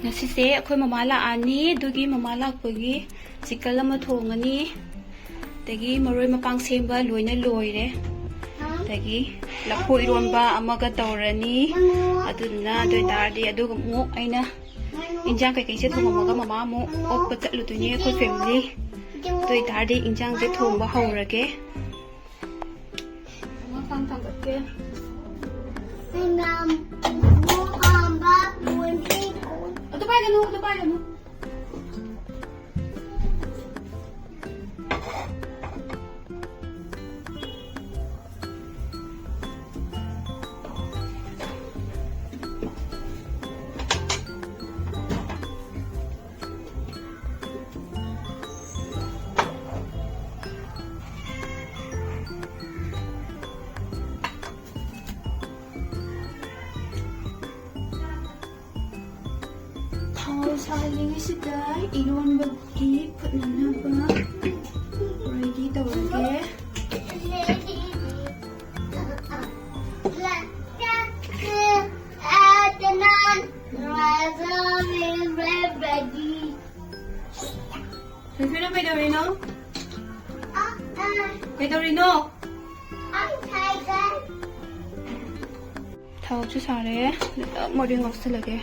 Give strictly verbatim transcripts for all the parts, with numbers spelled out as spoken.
ꯉꯁꯤꯁꯦ ꯑꯩꯈꯣꯏ ꯃꯃꯥ ꯂꯥꯛꯑꯅꯤ, ꯑꯗꯨꯒꯤ ꯃꯃꯥ ꯂꯥꯛꯄꯒꯤ ꯆꯤꯛꯀꯜ ꯑꯃ ꯊꯣꯡꯉꯅꯤ, ꯑꯗꯒꯤ ꯃꯔꯣꯏ ꯃꯄꯥꯡ ꯁꯦꯝꯕ ꯂꯣꯏꯅ ꯂꯣꯏꯔꯦ, ꯑꯗꯒꯤ ꯂꯐꯨ ꯏꯔꯣꯟꯕ ꯑꯃꯒ ꯇꯧꯔꯅꯤ꯫ ꯑꯗꯨꯗꯨꯅ ꯑꯗꯨ ꯑꯣꯏꯇꯥꯔꯗꯤ ꯑꯗꯨꯒ ꯑꯃꯨꯛ ꯑꯩꯅ ꯏꯟꯖꯥꯡ ꯀꯩꯀꯩꯁꯦ ꯊꯣꯡꯉꯝꯃꯒ ꯃꯃꯥ ꯑꯃꯨꯛ ꯑꯣꯛꯄ ꯆꯠꯂꯨꯗꯣꯏꯅꯦ ꯑꯩꯈꯣꯏ ꯐꯦꯃꯤꯂꯤ꯫ ꯑꯗꯨ ꯑꯣꯏꯇꯥꯔꯗꯤ ꯏꯟꯖꯥꯡꯁꯦ ꯊꯣꯡꯕ ꯍꯧꯔꯒꯦ꯫ ꯃꯈꯥ ꯊꯥꯡꯒꯠꯀꯦ꯫ ꯑꯗꯨ ꯄꯥꯏꯒꯅꯨ, ꯑꯗꯨ ꯄꯥꯏꯒꯅꯨ꯫ ꯊꯥꯎ ꯁꯥꯍꯜꯂꯤꯉꯩꯁꯤꯗ ꯏꯔꯣꯟꯕꯒꯤ ꯐꯨꯠꯅꯅꯕ ꯔꯦꯗꯤ ꯇꯧꯔꯒꯦ꯫ ꯊꯣꯏꯊꯣꯏ, ꯅꯪ ꯀꯩꯗꯧꯔꯤꯅꯣ? ꯀꯩꯗꯧꯔꯤꯅꯣ? ꯊꯥꯎꯁꯨ ꯁꯥꯔꯦ, ꯃꯣꯔꯦ ꯉꯧꯁꯜꯂꯒꯦ꯫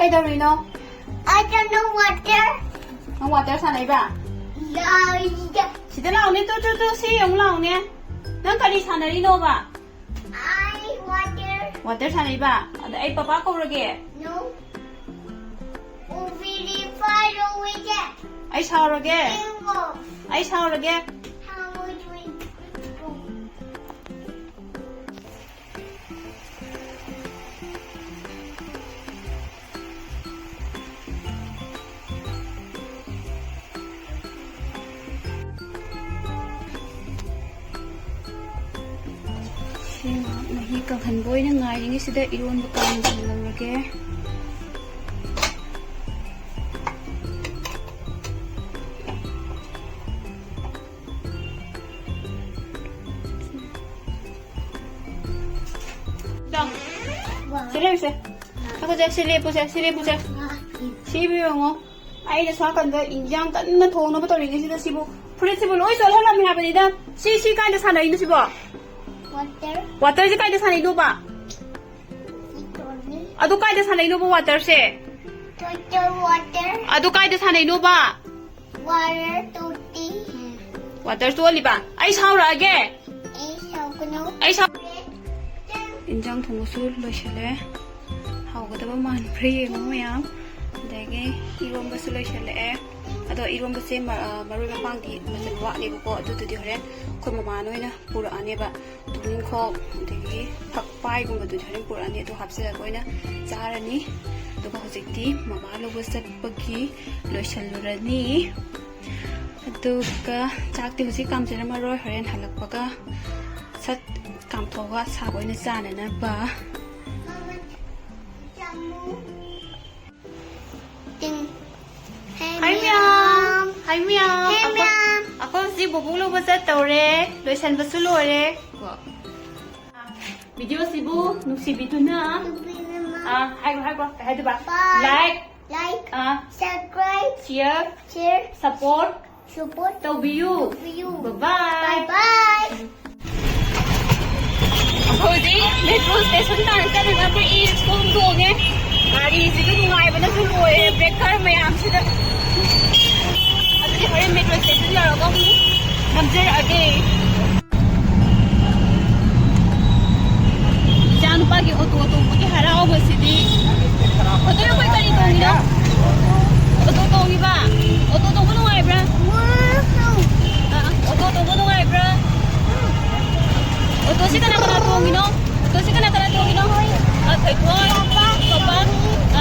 ꯀꯩꯗꯧꯔꯤꯅꯣ? I don't know water. ꯅꯪ ꯋꯥꯇꯔ ꯁꯥꯟꯅꯩꯕ? Yeah, yeah. ꯁꯤꯗ ꯂꯥꯛꯎꯅꯦ, ꯇꯨ, ꯇꯨ, ꯇꯨ, ꯁꯤ ꯌꯦꯡꯉꯨ ꯂꯥꯛꯎꯅꯦ꯫ ꯅꯪ ꯀꯔꯤ ꯁꯥꯟꯅꯔꯤꯅꯣꯕ? I water. ꯋꯥꯇꯔ ꯁꯥꯟꯅꯩꯕ? ꯑꯗ ꯑꯩ papa ꯀꯧꯔꯒꯦ? No. Over the fire over there. ꯑꯩ ꯁꯥꯎꯔꯒꯦ? Ew. ꯑꯩ ꯁꯥꯎꯔꯒꯦ? How would we go? ꯁꯤ ꯉꯥꯏꯍꯥꯛ ꯃꯍꯤ ꯀꯪꯍꯟꯕ ꯑꯣꯏꯅ ꯉꯥꯏꯔꯤꯉꯩꯁꯤꯗ ꯏꯔꯣꯟꯕ ꯀꯥꯡꯁꯤꯡ ꯂꯧꯔꯒꯦ꯫ ꯆꯪ꯫ ꯁꯤ ꯂꯩꯔꯨꯁꯦ꯫ ꯉꯥꯏꯈꯣꯁꯦ, ꯁꯤ ꯂꯦꯞꯄꯨꯁꯦ, ꯁꯤ ꯂꯦꯞꯄꯨꯁꯦ꯫ ꯁꯤꯕꯨ ꯌꯦꯡꯉꯣ꯫ ꯑꯩꯅ ꯁꯣꯝ ꯅꯥꯀꯟꯗ ꯏꯟꯖꯥꯡ ꯀꯟꯅ ꯊꯣꯡꯅꯕ ꯇꯧꯔꯤꯉꯩꯁꯤꯗ ꯁꯤꯕꯨ ꯐꯨꯔꯤꯠꯁꯤꯕꯨ ꯂꯣꯏ ꯆꯣꯠꯍꯜꯂꯝꯃꯦ ꯍꯥꯏꯕꯅꯤꯗ꯫ ꯁꯤ, ꯁꯤ ꯀꯥꯏꯗ ꯁꯥꯟꯅꯩꯅꯣ ꯁꯤꯕꯣ? Water. ꯋꯥꯇꯔꯁꯦ ꯀꯥꯏꯗ ꯁꯥꯟꯅꯩꯅꯣꯕ? ꯁꯤ ꯇꯣꯜꯂꯤ꯫ ꯑꯗꯨ ꯀꯥꯏꯗ ꯁꯥꯟꯅꯩꯅꯣꯕ ꯋꯥꯇꯔꯁꯦ? Water, water. ꯑꯗꯨ ꯀꯥꯏꯗ ꯁꯥꯟꯅꯩꯅꯣꯕ? Water ꯇꯣꯇꯤ꯫ ꯋꯥꯇꯔ ꯆꯣꯠꯂꯤꯕ? ꯑꯩ ꯁꯥꯎꯔꯛꯑꯒꯦ꯫ ꯑꯩ ꯁꯥꯎꯒꯅꯨ꯫ ꯑꯩ ꯁꯥꯎ-, ꯏꯟꯖꯥꯡ ꯊꯣꯡꯕꯁꯨ ꯂꯣꯏꯁꯤꯜꯂꯦ꯫ ꯍꯥꯎꯒꯗꯕ ꯃꯥꯟꯕ꯭ꯔꯥ ꯌꯦꯡꯉꯨ ꯃꯌꯥꯝ꯫ ꯑꯗꯒꯤ ꯏꯔꯣꯝꯕꯁꯨ ꯂꯣꯏꯁꯤꯜꯂꯛꯑꯦ꯫ ꯑꯗꯣ ꯏꯔꯣꯝꯕꯁꯦ ꯃ-, ꯑ, ꯃꯔꯣꯏ ꯃꯄꯥꯡꯗꯤ ꯃꯆꯜ ꯋꯥꯠꯂꯦꯕꯀꯣ꯫ ꯑꯗꯨꯗꯨꯗꯤ ꯍꯣꯔꯦꯟ ꯑꯩꯈꯣꯏ ꯃꯃꯥꯅ ꯑꯣꯏꯅ ꯄꯨꯔꯛꯑꯅꯦꯕ꯫ ꯇꯨꯅꯤꯡꯈꯣꯛ, ꯑꯗꯒꯤ ꯐꯛꯄꯥꯏꯒꯨꯝꯕꯗꯨꯗꯤ ꯍꯣꯔꯦꯟ ꯄꯨꯔꯛꯑꯅꯤ꯫ ꯑꯗꯨ ꯍꯥꯞꯆꯤꯜꯂꯒ ꯑꯣꯏꯅ ꯆꯥꯔꯅꯤ꯫ ꯑꯗꯨꯒ ꯍꯧꯖꯤꯛꯇꯤ ꯃꯃꯥ ꯂꯧꯕ ꯆꯠꯄꯒꯤ ꯂꯣꯏꯁꯤꯜꯂꯨꯔꯅꯤ꯫ ꯑꯗꯨꯒ ꯆꯥꯛꯇꯤ ꯍꯧꯖꯤꯛ ꯀꯥꯝꯖꯔꯝꯃꯔꯣꯏ, ꯍꯣꯔꯦꯟ ꯍꯜꯂꯛꯄꯒ ꯁꯠ ꯀꯥꯝꯊꯣꯛꯑꯒ ꯑꯁꯥꯕ ꯑꯣꯏꯅ ꯆꯥꯅꯅꯕ꯫ ꯇꯤꯡ꯫ ꯍꯥꯏ ꯃꯌꯥꯝ꯫ ꯍꯥꯏ ꯃꯌꯥꯝ꯫ ꯍꯥꯏ ꯑꯩꯈꯣꯏ, ꯃꯌꯥꯝ꯫ ꯑꯩꯈꯣꯏ ꯍꯧꯖꯤꯛ ꯕꯣꯕꯣꯛ ꯂꯧꯕ ꯆꯠꯇꯧꯔꯦ꯫ ꯂꯣꯏꯁꯟꯕꯁꯨ ꯂꯣꯏꯔꯦ꯫ ꯀꯣ꯫ ꯚꯤꯗꯤꯑꯣꯁꯤꯕꯨ ꯅꯨꯡꯁꯤꯕꯤꯗꯨꯅ, ꯅꯨꯡꯁꯤꯕꯤꯗꯨꯅ꯫ ꯑꯥ, ꯍꯥꯏꯈ꯭ꯔꯣ, ꯍꯥꯏꯈ꯭ꯔꯣ, ꯀꯩ ꯍꯥꯏꯗꯣꯏꯕ? Bye꯫ Like꯫ Like꯫ ꯑꯥ꯫ Subscribe꯫ Share꯫ Share꯫ Support꯫ Support꯫ ꯇꯧꯕꯤꯌꯨ꯫ ꯇꯧꯕꯤꯌꯨ꯫ Bye bye꯫ Bye bye꯫ ꯍꯧꯖꯤꯛ ꯃꯦꯇ꯭ꯔꯣ ꯁ꯭ꯇꯦꯁꯟ ꯇꯥꯟꯅ ꯆꯠꯅꯅꯕ ꯏ ꯁ꯭ꯀꯨꯜ ꯇꯣꯡꯉꯦ꯫ ꯒꯥꯔꯤꯁꯤꯁꯨ ꯅꯨꯡꯉꯥꯏꯕꯅꯁꯨ ꯂꯣꯏꯔꯦ, ꯕ꯭ꯔꯦꯀꯔ ꯃꯌꯥꯝꯁꯤꯗ꯫ ꯑꯗꯨꯗꯤ ꯍꯣꯔꯦꯟ ꯃꯦꯇ꯭ꯔꯣ ꯁ꯭ꯇꯦꯁꯟ ꯌꯧꯔꯒ ꯑꯃꯨꯛ ꯅꯝꯖꯔꯛꯑꯒꯦ꯫ ꯏꯆꯥ ꯅꯨꯄꯥꯒꯤ ꯑꯣꯇꯣ ꯇꯣꯡꯕꯒꯤ ꯍꯔꯥꯎꯕꯁꯤꯗꯤ꯫ ꯑꯣꯇꯣ ꯑꯩꯈꯣꯏ ꯀꯔꯤ ꯇꯣꯡꯉꯤꯅꯣ? ꯑꯣꯇꯣ ꯇꯣꯡꯉꯤꯕ? ꯑꯣꯇꯣ ꯇꯣꯡꯕ ꯅꯨꯡꯉꯥꯏꯕ꯭ꯔꯥ? ꯑ, ꯑ, ꯑꯣꯇꯣ ꯇꯣꯡꯕ ꯅꯨꯡꯉꯥꯏꯕ꯭ꯔꯥ? ꯑꯣꯇꯣꯁꯤ ꯀꯅꯥ ꯀꯅꯥ ꯇꯣꯡꯉꯤꯅꯣ? ꯑꯣꯇꯣꯁꯤ ꯀꯅꯥ ꯀꯅꯥ ꯇꯣꯡꯉꯤꯅꯣ? ꯑ, ꯊꯣꯏꯊꯣꯏ, ꯄꯄꯥ, ꯑ,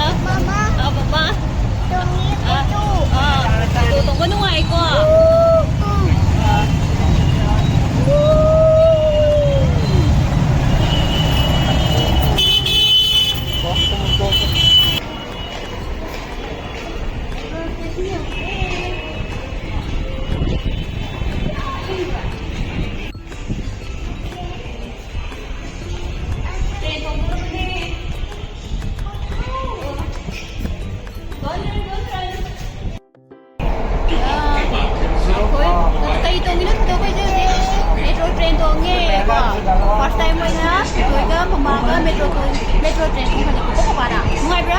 ꯑ, ꯄꯄꯥ꯫ ꯑ, ꯑ, ꯑꯣꯇꯣ ꯇꯣꯡꯕ ꯅꯨꯡꯉꯥꯏꯀꯣ? ꯑ꯫ ꯑꯩꯈꯣꯏ ꯀꯔꯤ ꯇꯣꯡꯉꯤꯅꯣ ꯈꯪꯗꯦ, ꯑꯩꯈꯣꯏꯁꯦ ꯍꯧꯖꯤꯛ ꯃꯦꯇ꯭ꯔꯣ ꯇ꯭ꯔꯦꯟ ꯇꯣꯡꯉꯦ ꯀꯣ꯫ ꯐꯥꯔꯁ ꯇꯥꯏꯝ ꯑꯣꯏꯅ ꯊꯣꯏꯒ ꯃꯃꯥꯒ ꯃꯦꯇ꯭ꯔꯣ ꯇꯣꯡ-, ꯃꯦꯇ꯭ꯔꯣ ꯇ꯭ꯔꯦꯟ ꯇꯣꯡꯍꯜꯂꯦꯕꯀꯣ ꯄꯄꯥꯅ꯫ ꯅꯨꯡꯉꯥꯏꯕ꯭ꯔꯥ?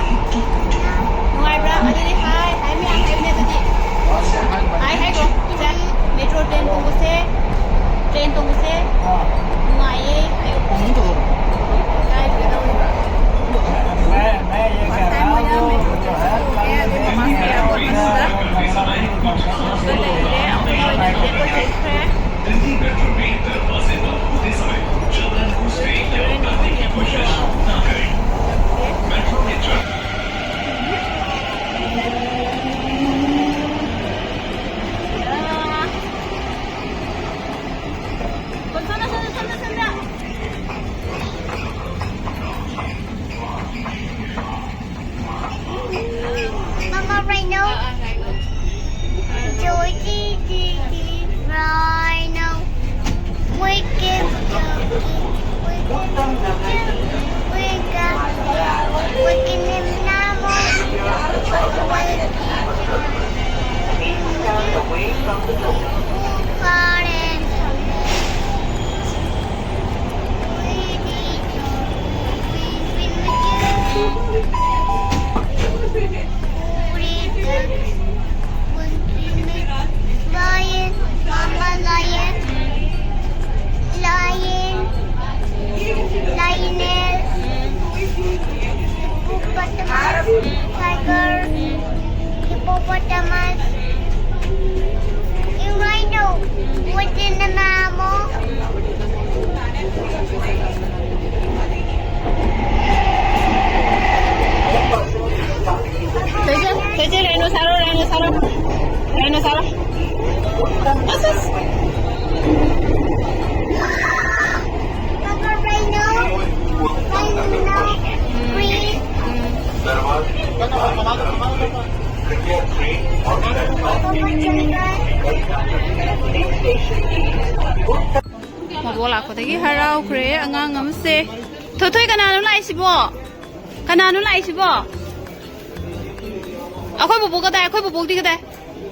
ꯅꯨꯡꯉꯥꯏꯕ꯭ꯔꯥ? ꯑꯗꯨꯗꯤ ꯍꯥꯏ, ꯍꯥꯏ ꯃꯌꯥꯝ ꯍꯥꯏꯌꯨꯅꯦ ꯑꯗꯨꯗꯤ꯫ ꯍꯥꯏ, ꯍꯥꯏꯈ꯭ꯔꯣ꯫ ꯁꯦ, ꯃꯦꯇ꯭ꯔꯣ ꯇ꯭ꯔꯦꯟ ꯇꯣꯡꯕꯁꯦ, ꯇ꯭ꯔꯦꯟ ꯇꯣꯡꯕꯁꯦ ꯅꯨꯡꯉꯥꯏꯌꯦ ꯍꯥꯏꯌꯨ꯫ ꯐꯥꯔꯁ ꯇꯥꯏꯝ ꯑꯣꯏꯅ ꯃꯦꯇ꯭ꯔꯣ ꯇ꯭ꯔꯦꯟ ꯇꯣꯡꯉꯦ, ꯑꯗꯨꯒ ꯃꯥꯁꯦ ꯑꯦꯌꯥꯔꯄꯣꯔꯠ ꯃꯅꯨꯡꯗ ꯂꯩꯔꯦ꯫ ꯑꯩꯈꯣꯏ ꯂꯣꯏꯅ ꯇꯤꯀꯦꯠ ꯂꯣꯏ ꯆꯦꯛ ꯇꯧꯔꯦ꯫ Mama, right now, Georgie, Georgie, right now, we can, we can, we can, we can, Papa, right now, right now, free. Papa, ꯃꯕꯣꯛ ꯂꯥꯛꯄꯗꯒꯤ ꯍꯔꯥꯎꯈ꯭ꯔꯦ ꯑꯉꯥꯡ ꯑꯃꯁꯦ꯫ ꯊꯣꯏꯊꯣꯏ, ꯀꯅꯥꯅꯣ ꯂꯥꯛꯏꯁꯤꯕꯣ? ꯀꯅꯥꯅꯣ ꯂꯥꯛꯏꯁꯤꯕꯣ? ꯑꯩꯈꯣꯏ ꯕꯣꯕꯣꯛ ꯀꯗꯥꯏ? ꯑꯩꯈꯣꯏ ꯕꯣꯕꯣꯛꯇꯤ ꯀꯗꯥꯏ?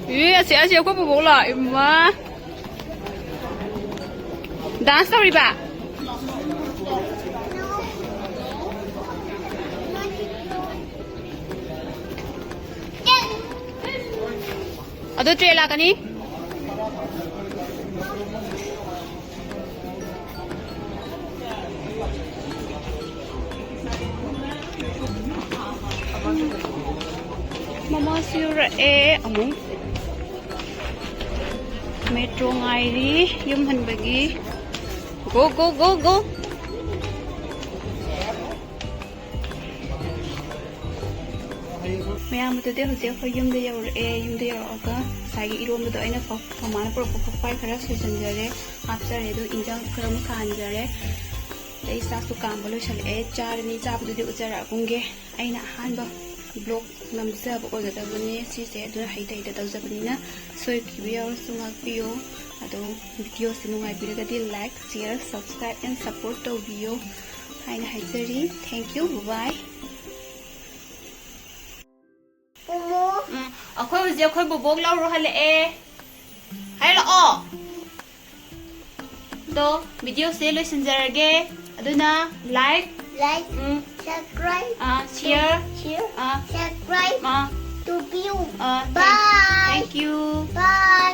ꯑꯦ, ꯑꯁꯤ, ꯑꯁꯤ ꯑꯩꯈꯣꯏ ꯕꯣꯕꯣꯛ ꯂꯥꯛ-, ꯏꯃꯥ꯫ ꯗꯥꯟꯁ ꯇꯧꯔꯤꯕ? ꯑꯗꯣ ꯇ꯭ꯔꯦꯟ ꯂꯥꯛꯀꯅꯤ꯫ ꯃꯃꯥꯁꯨ ꯌꯧꯔꯛꯑꯦ ꯑꯃꯨꯛ꯫ ꯃꯦꯇ꯭ꯔꯣ ꯉꯥꯏꯔꯤ ꯌꯨꯝ ꯍꯟꯕꯒꯤ꯫ Go, go, go, go! ꯃꯌꯥꯝ ꯑꯗꯨꯗꯤ ꯍꯧꯖꯤꯛ ꯑꯩꯈꯣꯏ ꯌꯨꯝꯗ ꯌꯧꯔꯛꯑꯦ꯫ ꯌꯨꯝꯗ ꯌꯧꯔꯛꯑꯒ ꯉꯁꯥꯏꯒꯤ ꯏꯔꯣꯟꯕꯗꯣ ꯑꯩꯅ ꯐ-, ꯃꯃꯥꯅ ꯄꯨꯔꯛꯄ ꯐꯛꯄꯥꯏ ꯈꯔ ꯁꯣꯏꯖꯤꯟꯖꯔꯦ, ꯍꯥꯞꯆꯔꯦ꯫ ꯑꯗꯨ ꯏꯟꯖꯥꯡ ꯈꯔ ꯑꯃ ꯀꯥꯟꯖꯔꯦ꯫ ꯑꯗꯩ ꯆꯥꯛꯁꯨ ꯀꯥꯝꯕ ꯂꯣꯏꯁꯤꯜꯂꯛꯑꯦ꯫ ꯆꯥꯔꯅꯤ꯫ ꯆꯥꯕꯗꯨꯗꯤ ꯎꯠꯆꯔꯛꯑꯒꯨꯝꯒꯦ꯫ ꯑꯩꯅ ꯑꯍꯥꯟꯕ vlog ꯅꯝꯖꯕ ꯑꯣꯏꯒꯗꯕꯅꯦ ꯁꯤꯁꯦ, ꯑꯗꯨꯅ ꯍꯩꯇ ꯍꯩꯇ ꯇꯧꯖꯕꯅꯤꯅ ꯁꯣꯏꯈꯤꯕ ꯌꯥꯎꯔꯁꯨ ꯉꯥꯛꯄꯤꯌꯨ꯫ ꯑꯗꯣ videoꯁꯦ ꯅꯨꯡꯉꯥꯏꯕꯤꯔꯒꯗꯤ like, share, subscribe and support ꯇꯧꯕꯤꯌꯨ ꯍꯥꯏꯅ ꯍꯥꯏꯖꯔꯤ꯫ Thank you, bye bye꯫ ꯎꯝ, ꯑꯩꯈꯣꯏ ꯍꯧꯖꯤꯛ ꯑꯩꯈꯣꯏ ꯕꯣꯕꯣꯛ ꯂꯧꯔꯨ ꯍꯜꯂꯛꯑꯦ꯫ ꯍꯥꯏꯔꯛꯑꯣ꯫ ꯑꯗꯣ videoꯁꯦ ꯂꯣꯏꯁꯤꯟꯖꯔꯒꯦ꯫ ꯑꯗꯨꯅ like, like, ꯎꯝ, subscribe, ꯑꯥ, share, share, ꯑꯥ, subscribe, ꯑꯥ, ꯇꯧꯕꯤꯌꯨ꯫ ꯑꯥ, bye. Thank you. Bye.